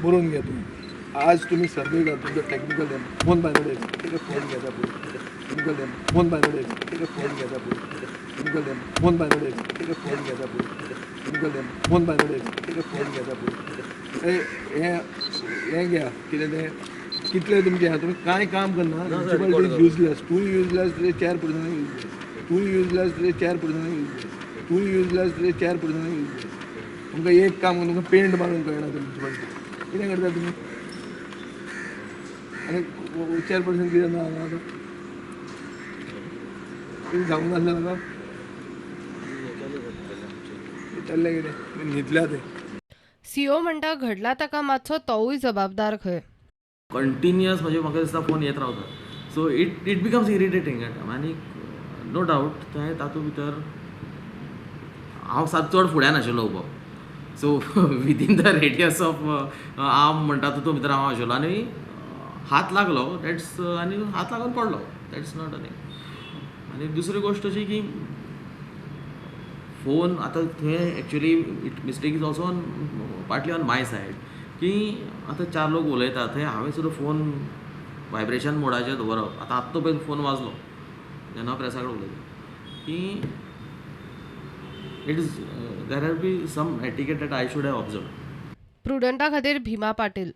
बरोवन घ्या तुम्ही. आज तुम्ही सर्वे करा तुमचं टेक्निकल फोन बांधले फोन घ्यायचा, टेक्निकल फोन बांधले फोन घ्यायचा, टेक्निकल फोन बांधले फोन घ्यायचा, टेक्निकल फोन बांधले फोन घ्यायचा. हे हें घ्या, कितें तें, कितले तुमचे आहा, तुमी कांय काम करना. Municipality is useless, too useless, chairperson useless, too useless, chairperson useless, too useless, chairperson useless. तुमकां एक काम, तुमकां पेंट मारूंक कळना. म्युनिसिपालिटी कितें करता तुमी? आनी चेअरपर्सन कितें ना हांगा आतां कितें सांगूंक नासलें म्हाका? विचारलें कितें, तुमी न्हिदल्या ते. सीओ म्हणटा, घडला ताका मातसो तोवूय जबाबदार खंय. कंटिन्युअस म्हणजे म्हाका दिसता फोन येत रावता, so it becomes irritating. आनी नो डावट, तें तातूंत भितर हांव सात चड फुड्यान आशिल्लो उबो, so within the radius of arm म्हणटा तितून भितर हांव आशिल्लो आनी हात लागलो, that's, आनी हात लागून पडलो, that's not. आनी दुसरी गोश्ट अशी की फोन आतां थंय actually it mistake is also on partly on my side की आतां चार लोक उलयतात थंय, हांवें सुद्दां फोन वायब्रेशन मोडाचेर दवरप. आतां आत्तां पळय फोन वाजलो जेन्ना हांव प्रेसा कडेन उलयता की it is there have be some etiquette that I should have observe. प्रुडंटा खातीर भीमा पाटील.